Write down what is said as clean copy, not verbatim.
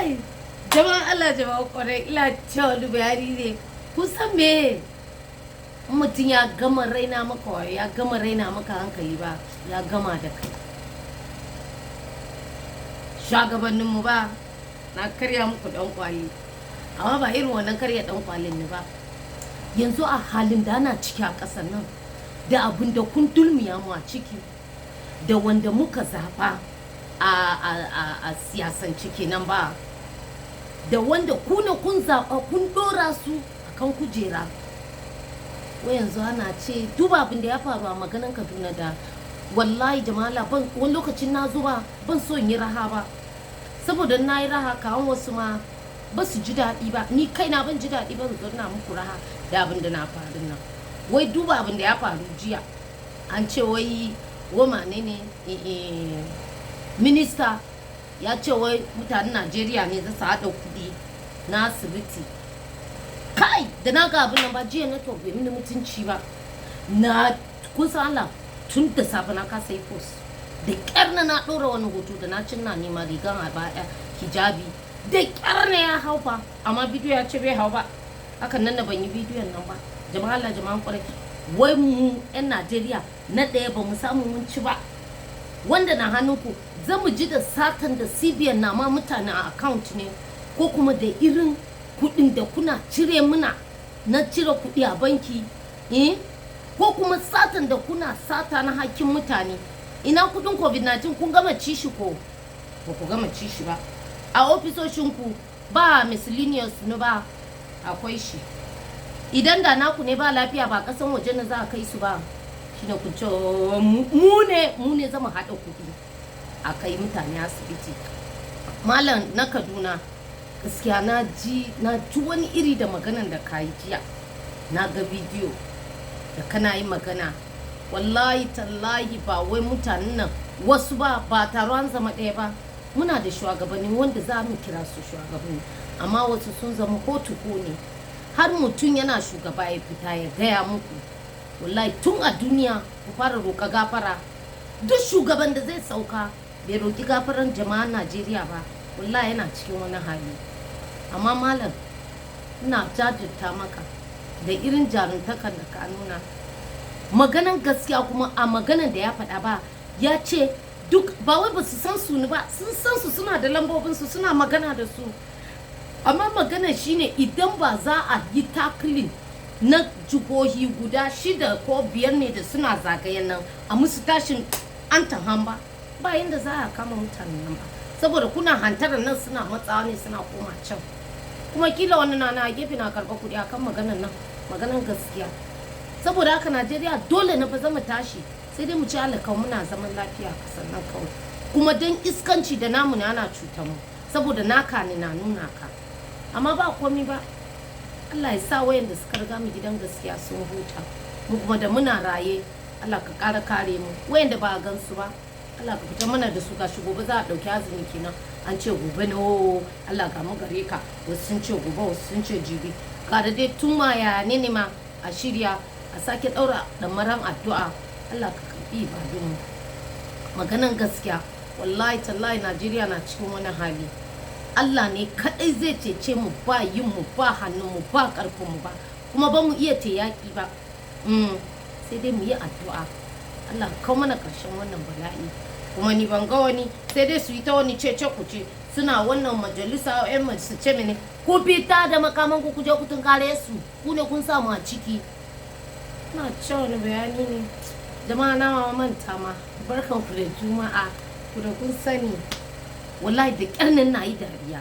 Kai, jama'an Allah, jama'a kwarai, ina cewa wani bayani ne. Kun san me? In mutum ya gama raina maka wayo, ya gama raina maka hankali ba, ya gama da kai. Shugabanninmu ba, na karya muku dan kwali. Amma ba irin wannan karya dan kwalin ne ba. Yanzu a halin da ana ciki a ƙasar nan, da abin da kun dulmiya mu a ciki, da wanda muka zaɓa a siyasance kenan ba, da wanda ku ne kun zaɓa kun ɗora su a kan kujera. Wai yanzu ana ce duba abin da ya faru a maganan Kaduna da wallahi jama'a, ban wani lokacin na zuba ban so in yi raha ba, saboda na yi raha kawon wasu ma ba su ji daɗi ba. Ni kaina ban ji daɗi ba zo na muku raha da abin da na faru nan. Wai duba abin da ya faru jiya, an ce wai woma ne minista ya ce wai mutanen Najeriya ne za su haɗa kuɗi na asibiti. Kai, da na ga abin nan ba jiya, network bai mini mutunci ba. Na kun san Allah, tun da safe na kasa yi post. Da ƙyar na ɗora wani hoto da na cinna nema rigan a baya hijabi, da ƙyar na ya hau fa, amma bidiyo ya ce bai hau ba. Hakan nan da ban yi bidiyon nan ba. Jama'a Allah, jama'an kwarai, wai mu 'yan Najeriya na ɗaya ba mu samu mun ci ba. Wanda na hannunku za mu ji da satan da CBN na ma mutane a account ne, ko kuma da irin kuɗin da kuna cire muna na cire kuɗi a banki, eh? Ko kuma satan da kuna sata na hakkin mutane. Ina kuɗin COVID-19? Kun gama ci shi ko ba ku gama ci shi ba? A ofisoshinku ba miscellaneous ne ba, akwai shi. Idan da naku ne ba lafiya, ba kasan waje na za a kai su ba. Shine ku ce mu ne zama haɗa kuɗi a kai mutane asibiti. Malam na Kaduna, gaskiya na ji wani iri da maganan da ka yi jiya. Na ga bidiyo da kana yi magana. Wallahi tallahi, ba wai mutanen nan wasu ba, ba taro an zama ɗaya ba. Muna da shugabanni wanda za mu kira su shugabanni, amma wasu sun zama kotu ko ne. Har mutum yana shugaba ya fita ya gaya muku, wallahi tun a duniya ku fara roƙa gafara. Duk shugaban da zai sauka bai roƙi gafaran jama'an Najeriya ba, wallahi yana cikin wani hali. Amma malam, ina jajirta maka da irin jaruntakan da ka nuna. Maganan gaskiya kuma a maganan da ya faɗa ba, ya ce duk ba wai ba su san su ba, sun san su, suna da lambobinsu, suna magana da su. Amma magana shine, idan ba za a yi tackling na jihohi guda shida ko biyar ne da suna zagayen nan a musu tashin an ba, ba yanda za a kama mutanen nan ba, saboda kuna hantarar nan suna matsawa ne, suna koma can. Kuma kila wani na gefe na karɓar kuɗi akan maganan nan. Maganan gaskiya, saboda haka Najeriya dole na fa zama tashi, sai dai mu ci alakau muna zaman lafiya a ƙasar nan kawai. Kuma don iskanci da namu ne ana cutar mu, saboda naka ne na nuna ka. Amma ba komi ba, Allah ya sa wayanda suka riga mu gidan gaskiya sun huta. Mu kuma da muna raye, Allah ka ƙara kare mu. Wayanda ba a gansu ba, Allah ka fita mana da su. Gashi gobe za a ɗauki azumi kenan, an ce gobe ne. O Allah, ga mu gare ka. Wasu sun ce gobe, wasu sun ce jibi. Kada dai tun ma ya ne ma a shirya a sake ɗaura ɗamaran addu'a. Allah ka karɓi ibadunmu. Maganan gaskiya, wallahi tallahi, Najeriya na cikin wani hali. Allah ne kaɗai zai cece mu. Ba yin mu ba, hannun mu ba, ƙarfin mu ba, kuma ba mu iya te yaƙi ba. Sai dai mu yi addu'a, Allah kawo mana ƙarshen wannan bala'i. Kuma ni ban ga wani, sai dai su yi ta wani cece kuce suna wannan majalisa, yan su ce mene, ku fita da makaman ku, kuje ku tunkare su, ku ne kun samu a ciki. Ina cewa wani bayani ne, jama'a, na ma manta ma. Barkan ku da Juma'a. Ku da kun sani, wallahi da ƙyar nan na yi dariya.